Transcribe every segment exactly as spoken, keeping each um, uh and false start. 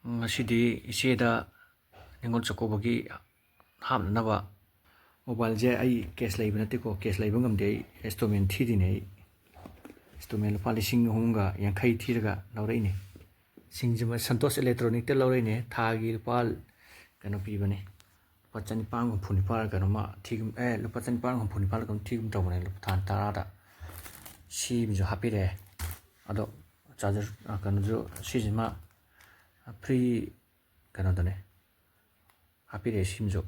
ꯉꯁꯤꯗꯤ ꯏꯆꯦꯗ ꯅꯤꯉꯣꯜ ꯆꯥꯛꯀꯧꯕꯒꯤ ꯍꯥꯞꯅꯅꯕ, mobileꯁꯦ ꯑꯩ cash ꯂꯩꯕ ꯅꯠꯇꯦꯀꯣ, cash ꯂꯩꯕ ꯉꯝꯗꯦ꯫ ꯑꯩ installment ꯊꯤꯔꯤꯅꯦ꯫ ꯑꯩ installment ꯂꯨꯄꯥ ꯂꯤꯁꯤꯡ ꯑꯍꯨꯝꯒ ꯌꯥꯡꯈꯩ ꯊꯤꯔꯒ ꯂꯧꯔꯛꯏꯅꯦ꯫ ꯁꯤꯡꯁꯤꯃ Santosh Electronicsꯇ ꯂꯧꯔꯛꯏꯅꯦ꯫ ꯊꯥꯒꯤ ꯂꯨꯄꯥ ꯀꯩꯅꯣ ꯄꯤꯕꯅꯦ, ꯂꯨꯄꯥ ꯆꯅꯤꯄꯥꯟ ꯍꯨꯝꯐꯨ ꯅꯤꯄꯥꯜ ꯀꯩꯅꯣꯝꯃ ꯊꯤꯒꯨꯝ, ꯑꯦ, ꯂꯨꯄꯥ ꯆꯅꯤꯄꯥꯟ ꯍꯨꯝꯐꯨ ꯅꯤꯄꯥꯜ ꯀꯩꯅꯣꯝ ꯊꯤꯒꯨꯝ ꯇꯧꯕꯅꯦ, ꯂꯨꯄꯥ ꯊꯥ ꯇꯔꯥꯗ꯫ ꯁꯤꯃꯁꯨ ꯍꯥꯞꯄꯤꯔꯛꯑꯦ꯫ ꯑꯗꯣ charger, ꯑ, ꯀꯩꯅꯣꯁꯨ, ꯁꯤꯁꯤꯃ free ꯀꯩꯅꯣꯗꯅꯦ ꯍꯥꯞꯄꯤꯔꯛꯑꯦ꯫ ꯁꯤꯃꯁꯨ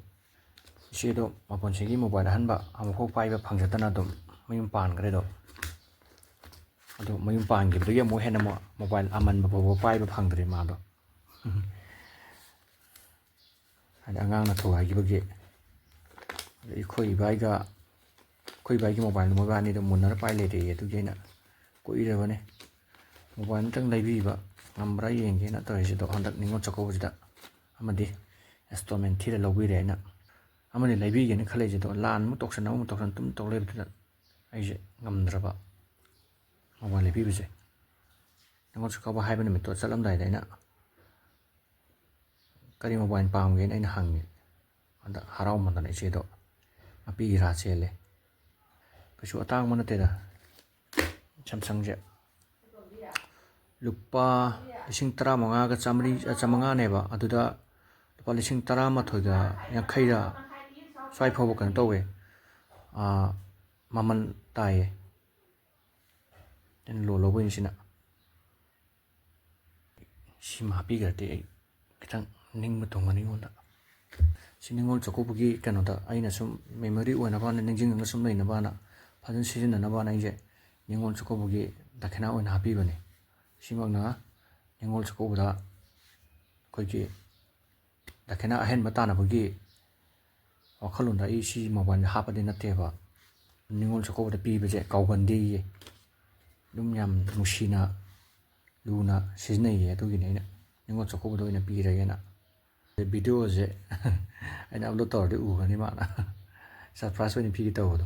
ꯏꯆꯦꯗꯣ ꯃꯄꯨꯟꯁꯤꯒꯤ mobile ꯑꯍꯟꯕ ꯑꯃꯨꯛꯐꯥꯎ ꯄꯥꯏꯕ ꯐꯪꯖꯗꯅ ꯑꯗꯨꯝ ꯃꯌꯨꯝ ꯄꯥꯟꯈ꯭ꯔꯦ꯫ ꯑꯗꯣ, ꯑꯗꯣ ꯃꯌꯨꯝ ꯄꯥꯟꯈꯤꯕꯗꯒꯤ ꯑꯃꯨꯛ ꯍꯦꯟꯅ mo-, mobile ꯑꯃꯟꯕ ꯐꯥꯎꯕ ꯄꯥꯏꯕ ꯐꯪꯗ꯭ꯔꯦ ꯃꯥꯗꯣ꯫ ꯍꯥꯏꯗꯤ ꯑꯉꯥꯡꯅ ꯊꯨꯒꯥꯏꯈꯤꯕꯒꯤ꯫ ꯑꯗ ꯑꯩꯈꯣꯏ ꯏꯕꯥꯏꯒ, ꯑꯩꯈꯣꯏ ꯏꯕꯥꯏꯒꯤ mobileꯗꯣ ꯃꯣꯏꯕꯥꯅꯤꯗꯣ ꯃꯨꯟꯅꯔ ꯄꯥꯏ ꯂꯩꯔꯦꯌꯦ꯫ ꯑꯗꯨꯒꯤ ꯑꯩꯅ ꯀꯨꯏꯔꯕꯅꯦ mobile ꯑꯝꯇꯪ ꯂꯩꯕꯤꯕ ꯉꯝꯕ꯭ꯔꯥ ꯌꯦꯡꯒꯦꯅ ꯇꯧꯔꯤꯁꯤꯗꯣ꯫ ꯍꯟꯗꯛ ꯅꯤꯉꯣꯜ ꯆꯥꯛꯀꯧꯕꯁꯤꯗ ꯑꯃꯗꯤ installment ꯊꯤꯔ ꯂꯧꯕꯤꯔꯦ ꯑꯩꯅ꯫ ꯑꯃꯗꯤ ꯂꯩꯕꯤꯒꯦꯅ ꯈꯜꯂꯛꯏꯁꯤꯗꯣ, ꯂꯥꯟ ꯑꯃꯨꯛ ꯇꯧꯁꯟ, ꯑꯃꯨꯛ ꯇꯧꯁꯟ ꯑꯗꯨꯝ ꯇꯧ ꯂꯩꯕꯗꯨꯗ ꯑꯩꯁꯦ ꯉꯝꯗ꯭ꯔꯕ mobile ꯂꯩꯕꯤꯕꯁꯦ꯫ ꯅꯤꯉꯣꯜ ꯆꯥꯛꯀꯧꯕ ꯍꯥꯏꯕ ꯅꯨꯃꯤꯠꯇꯣ ꯆꯠꯂꯝꯗꯥꯏꯗ ꯑꯩꯅ "ꯀꯔꯤ mobile ꯄꯥꯝꯒꯦꯅ?" ꯑꯩꯅ ꯍꯪꯉꯦ꯫ ꯑꯗ ꯍꯔꯥꯎꯃꯟꯗꯅ ꯏꯆꯦꯗꯣ ꯃꯄꯤꯒꯤ ꯔꯥ ꯆꯦꯜꯂꯦ꯫ ꯀꯩꯁꯨ ꯑꯇꯥꯡꯕ ꯅꯠꯇꯦꯗ, Samsungꯁꯦ꯫ ꯂꯨꯄꯥ ꯂꯤꯁꯤꯡ ꯇꯔꯥꯃꯉꯥꯒ ꯆꯥꯃꯔꯤ, ꯑ, ꯆꯥꯃꯉꯥꯅꯦꯕ꯫ ꯑꯗꯨꯗ ꯂꯨꯄꯥ ꯂꯤꯁꯤꯡ ꯇꯔꯥꯃꯥꯊꯣꯏꯒ ꯌꯥꯡꯈꯩꯗ ꯁ꯭ꯋꯥꯏ ꯐꯥꯎꯕ ꯀꯩꯅꯣ ꯇꯧꯋꯦ, ꯑ, ꯃꯃꯜ ꯇꯥꯏꯌꯦ꯫ ꯑꯩꯅ loan ꯂꯧꯕꯩꯅꯤ ꯁꯤꯅ꯫ ꯁꯤꯃ ꯍꯥꯞꯄꯤꯈ꯭ꯔꯗꯤ ꯑꯩ ꯈꯤꯇꯪ ꯅꯤꯡꯕ ꯊꯨꯡꯒꯅꯤ ꯑꯩꯉꯣꯟꯗ꯫ ꯁꯤ ꯅꯤꯉꯣꯜ ꯆꯥꯛꯀꯧꯕꯒꯤ ꯀꯩꯅꯣꯗ ꯑꯩꯅ ꯁꯨꯝ memory ꯑꯣꯏꯅꯕꯅ, ꯅꯤꯡꯁꯤꯡꯉꯒ ꯁꯨꯝ ꯂꯩꯅꯕꯅ, ꯐꯖꯅ ꯁꯤꯖꯤꯟꯅꯅꯕꯅ ꯑꯩꯁꯦ ꯅꯤꯉꯣꯜ ꯆꯥꯛꯀꯧꯕꯒꯤ ꯗꯈꯤꯅꯥ ꯑꯣꯏꯅ ꯍꯥꯞꯄꯤꯕꯅꯤ꯫ ꯁꯤꯃꯛꯅ ꯅꯤꯉꯣꯜ ꯆꯥꯛꯀꯧꯕꯗ ꯑꯩꯈꯣꯏꯒꯤ ꯗꯈꯤꯅꯥ ꯑꯍꯦꯟꯕ ꯇꯥꯅꯕꯒꯤ ꯋꯥꯈꯜꯂꯣꯟꯗ ꯑꯩ ꯁꯤ mobileꯁꯦ ꯍꯥꯞꯄꯗꯤ ꯅꯠꯇꯦꯕ꯫ ꯅꯤꯉꯣꯜ ꯆꯥꯛꯀꯧꯕꯗ ꯄꯤꯕꯁꯦ ꯀꯥꯎꯒꯟꯗꯦꯌꯦ꯫ ꯑꯗꯨꯝ ꯌꯥꯝ ꯅꯨꯡꯁꯤꯅ, ꯂꯨꯅ ꯁꯤꯖꯤꯟꯅꯩꯌꯦ꯫ ꯑꯗꯨꯒꯤꯅꯤ ꯑꯩꯅ ꯅꯤꯉꯣꯜ ꯆꯥꯛꯀꯧꯕꯗ ꯑꯣꯏꯅ ꯄꯤꯔꯒꯦꯅ꯫ Videoꯁꯦ ꯑꯩꯅ upload ꯇꯧꯔꯗꯤ ꯎꯒꯅꯤ ꯃꯥꯅ꯫ Surprise ꯑꯣꯏꯅ ꯄꯤꯒꯦ ꯇꯧꯕꯗꯣ꯫